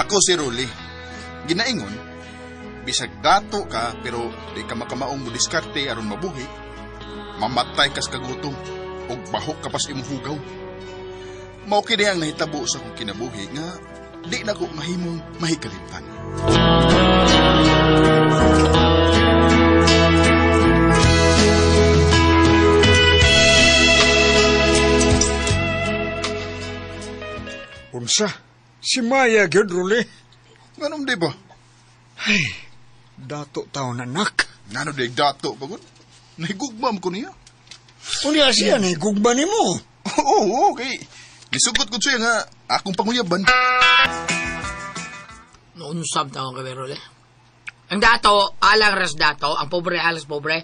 Ako si Rolly. Ginaingon, bisag dato ka pero di ka makamaong mo diskarte aron mabuhi, mamatay kas kagutom ug bahok ka pas imong hugaw. Mao kini ang nahitabo sa akong kinabuhi nga di na ko mahimong mahikalimtan. Unsa? Si Maya gyud, Rolly. Nganong di ba? Ay, dato taon anak. Ngano di dato pagod? Nahigugma ko niya. Unya siya nahigugma nimo. Oo, okay. Gisugot ko siya nga akong panguyaban. Naunsam taon ka, Rolly. Ang dato, alang ras dato. Ang pobre, alas pobre.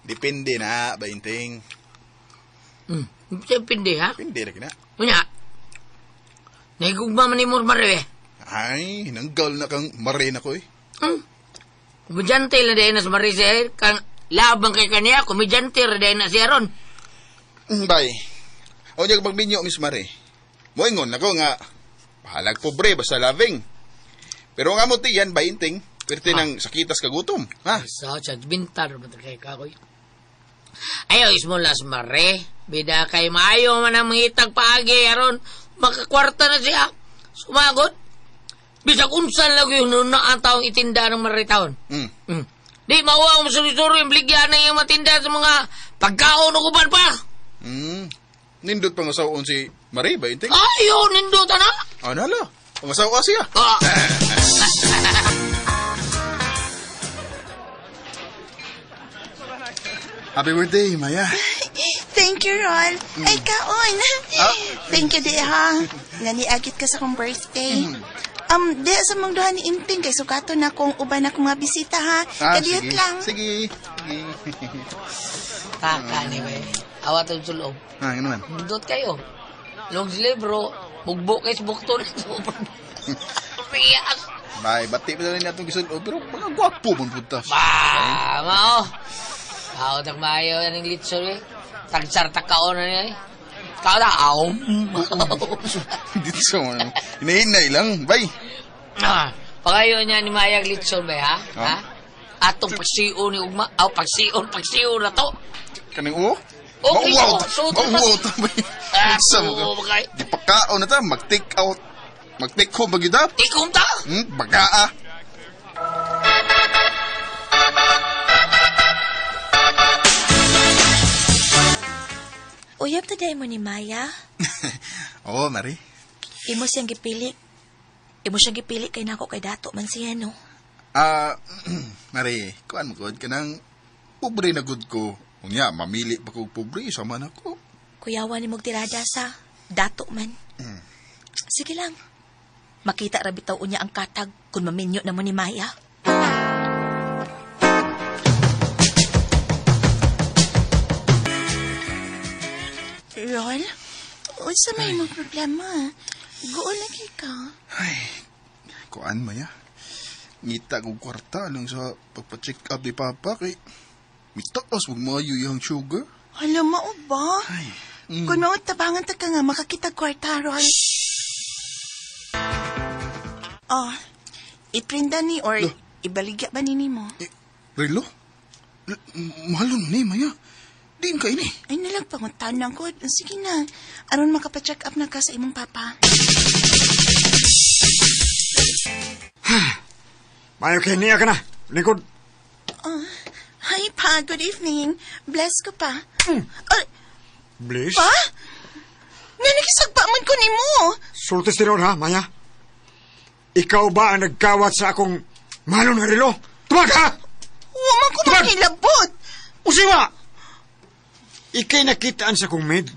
Depende na, bainting. Depende, ha? Depende na kina. Unya, nahigugma man ni Mare, eh. Ay, nanggal na kang mare na ko, eh. Komedyante na din na sa Mare siya, kang labang kay kaniya, komedyante na din na siya ron. Bay, o niya magminyo, Miss Mare. Moingon ako nga, bahalag pobre, basta loving. Pero nga mo tiyan, bainting, pwerte ng sakitas kagutom, ha? Sa judgmental ba kay kakoy? Ayaw, ismo las Mare. Bida kay maayo man ang mangitag paagi, aron makakwarta na siya. Sumagod. Bisag unsan lang yun na ang taong itinda ng Mare taon. Di mauwa ang masuri-suri yung bligyan na yung matinda sa mga pagkaon o kuban pa. Nindot pang asawaon si Mare ba, inting? Ayaw, nindot na. Ano la? Pangasawa siya. Ah. Happy birthday, Maya. Thank you, Rol. Ay, kaon. Ah. Thank you, di ha. Naniagit ka sa akong birthday. Di sa mong duha ni Inting kay sukato na kung uban akong mga bisita, ha. Ah, Kadiyot sige. lang. Sige. Sige. Taka ni ba? Awa tong sulob. Ah, ano man? Nindot kayo. Long libro, bugbo kay bukto nito. Piyas. Bay, bati pa na itong gisulod, pero mga gwapo man punta. Ba, mao. Ako tak maayo ng litson eh. Tagsar takaon na niya eh. Kao na, aom. Dito man. Hinahinay lang, bay. Ah, pagayo niya ni Mayag litson ba, ha? Ha? Atong pagsiun ni Ugma. Aw, pagsiun, pagsiun na to. Kaning uo? Okay, Mauwaw so, ta. so, Mauwaw ta, bay. Ah, Sa mo oo, ka. bagay. Di pagkaon na ta, mag-take out. Mag-take home ba gyud, ha? Take home ta? Bagaa. Uyab ta mo ni Maya. Oo, Mari. Imo siyang gipili. Imo siyang gipili kay nako kay dato man siya, no? Ah, Mari, kuan mo gud kanang pobre na gud ko. Unya, mamili pa kog pobre sama nako. Kuyawan ni tirada sa dato man. Sige lang. Makita ra bitaw unya ang katag kung maminyo na mo ni Maya. Rol, unsa may imong problema? Guol lagi ka. Ay, kuan Maya. Ngita kog kwarta lang sa pagpa-check up ni Papa kay mitaas wag maayo iyang sugar. Hala, mao ba? Ay, Kung mao, tabangan ta ka nga, makakita kwarta, Rol. Oh, iprinda ni or Lo. ibaligya ba ni nimo? Eh, relo? Mahalon ni, Maya. Diin ka ini. Ay, nalang panguntanan ko. Sige na, aron makapa-check up na ka sa imong papa. Mayo kay niya ka na. Likod. Oh, hi, pa. Good evening. Bless ko pa. Oh, Bliss. pa? Nga nagisagpa man ko nimo. Sultis tinuod ha, Maya. Ikaw ba ang nagkawat sa akong mahalon nga relo? Tumag ha! Wa man ko Tumag! makilabot. Usiwa! Ikay nakitaan sa akong maid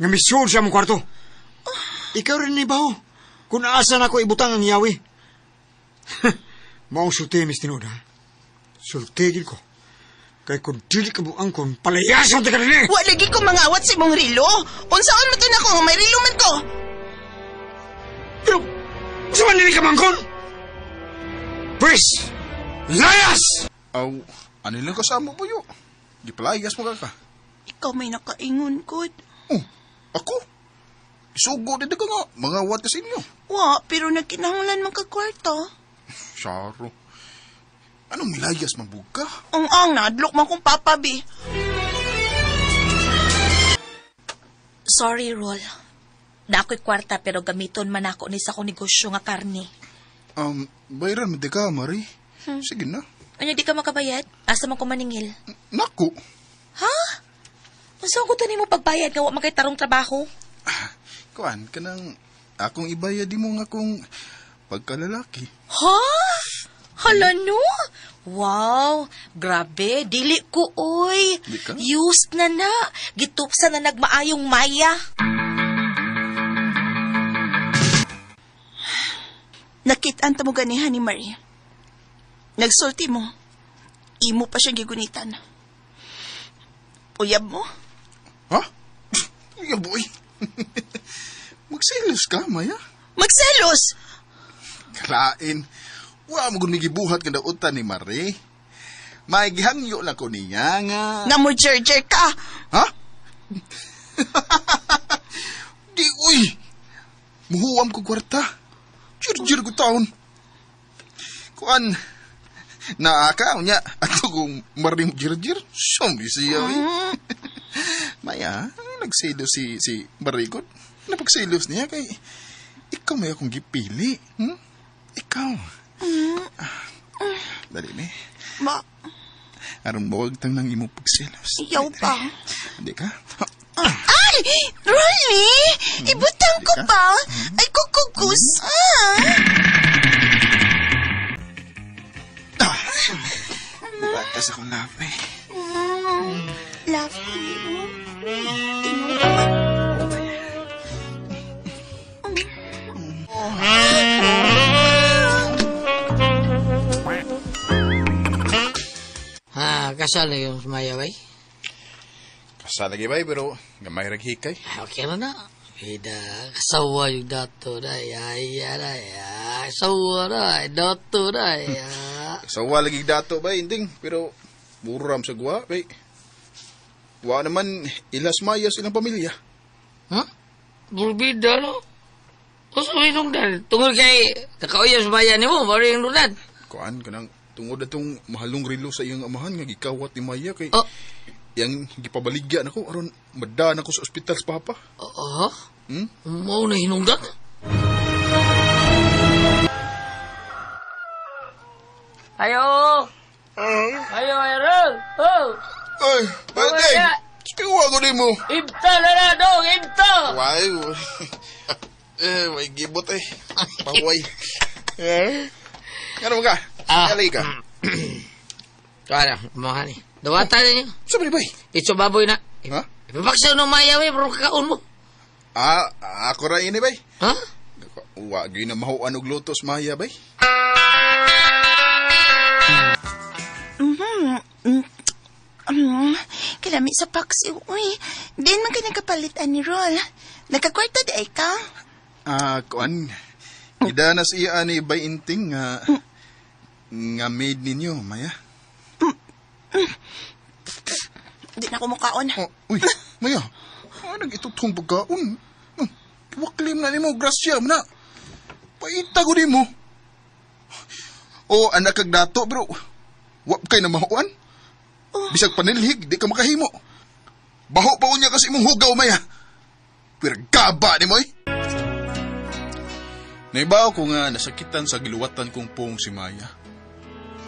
nga misuod sa among kwarto. Ikaw rin ni Bao. Kung asa na ako ibutang ang yawi. Maong sulti, Miss Tinuod, ha? Sulti gid ko. Kay kung dili ka buang kung palayasan ta ka rin eh. Wa lagi ko mangawat sa imong relo. Unsaon man to nako nga may relo man ko? Pero, unsa man dili ka mangkon? Pwes, layas! Aw, ano lang kasama po yo? Gipalayas mo ka ka. Ikaw may nakaingon, good. Oh, ako? Isugo dito ka nga, mga wat ka sa inyo. Wa, pero nagkinahanglan man kag kwarta. Saro. Anong milayas man ka? Ang nadlok man kong papa, bi. Sorry, Rol. Na ako'y kwarta pero gamiton man ako ni sa akong negosyo nga karne. Bayaran mo di ka, Marie. Sige na. Ano, di ka makabayad? Asa man ko maningil? Naku. Ha? Unsa ko to nimo pagbayad nga wa man kay tarong trabaho? Kuan ka nang akong ibayad di mo nga akong pagkalalaki. Ha? Hala no? Wow, grabe, dili ko oy. Di ka? Used na na. Gitupsa na nagmaayong maya. Nakit-an ta mo ganihan ni Marie. Nagsulti mo. Imo pa siya gigunitan. Uyab mo? Ha? Uyab, boy. Magselos ka, Maya. Magselos! Kalain. Wa mo gud gibuhat nga dautan ni Marie. May gihangyo lang ko niya nga. Nga mo jer-jer ka! Ha? Di, uy! Muhuwam ko kwarta. Jir-jir ko taon. Kuan, naa ka, unya, ato kong Marie mo jir-jir. Siyam, siya, uy. Maya, nagselo si Marie ko. Napagselos niya kay, ikaw may akong gipili. Hmm? Ikaw. Dali, me. Ma, Aron mawag tang nang imong pagselos. iyaw pa. Hindi ka? Ay! Rolly! Ibutang ko pa! Ay, kukukus! Batas akong love, eh. Love ko niyo. Tinuod. Ha, kasal na yung Maya, bay? Kasal lagi, bay, pero gamay rag hikay. Okay na na. Ida, kasawa yung dato na. Ay, ay, ay, sawa na. Dato na. Kasawa lagi dato, bay, inding. Pero, muram sa guwa, bay. Wa naman, ilas mayas ilang pamilya. Ha? Burbida, no? O sa inong dahil, tungod kay nakauyas maya ni mo, maring lunan. Kuan, kanang tungod na itong mahalong rilo sa iyang amahan nga gikawat ni Maya kay Oh. iyang gipabaligya nako aron madaan ako sa ospital sa papa. Oo? Hmm? Mao na hinungdan? Ayo! Ayo, Errol! Oh! Ay, pwede! Iwa ko din mo! Ibta na na, dong! Ibta! Why? Eh, may gibot eh. Paway. Eh? Ano ka? Ah. Alay ka. Kaya, mga ni. Dawatan ninyo. Sabi bay. Itso baboy na. Ha? Ipapaksaw ng maya, eh, pero kakaon mo. Ah, ako ra ini bay. Ha? Wa gyud na mahuan og lutos maya bay. Kalami sa paksiw, uy. Diin man ka nagkapalitan ni Rol. Nagkakwarta di ay ka? Ah, kuan. Idanas iya ni bay inting nga nga maid ninyo, Maya. Di na ako mukaon. Oh, uy, Maya. Ay, nag-itutong pagkaon. Waklim na nimo, grasya mo na. Paita ko di mo. O, anak kag dato, bro. Wap kay na mahuan. Bisag panilhig, di ka makahimo. Baho pa unya kasi imong hugaw, Maya. Pero gaba ni mo, eh. Naibaw ko nga nasakitan sa giluwatan kong pong si Maya.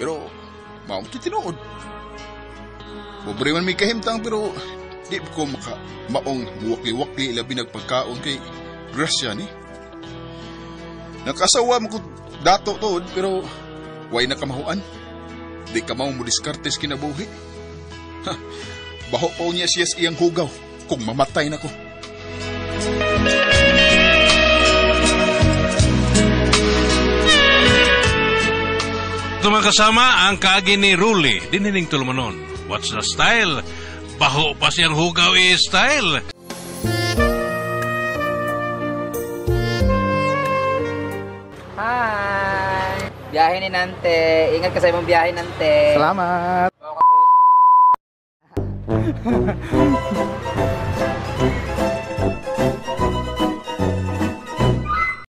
Pero, mao ti tinuod. Pobre man may kahimtang pero di ko maka maong muwakli-wakli labi nagpagkaon kay grasya ni. Nakasawa mo ko dato tuod pero way nakamahuan. Di ka mao mo diskarte sa kinabuhi. Ha, baho pa niya siya sa iyang hugaw kung mamatay na ko. Ito mga kasama ang kaagi ni Ruli, dinining tulumanon. What's the style? Baho pa siyang hugaw i-style. Hi! Biyahe ni Nante. Ingat ka sa imong biyahe, Nante. Salamat!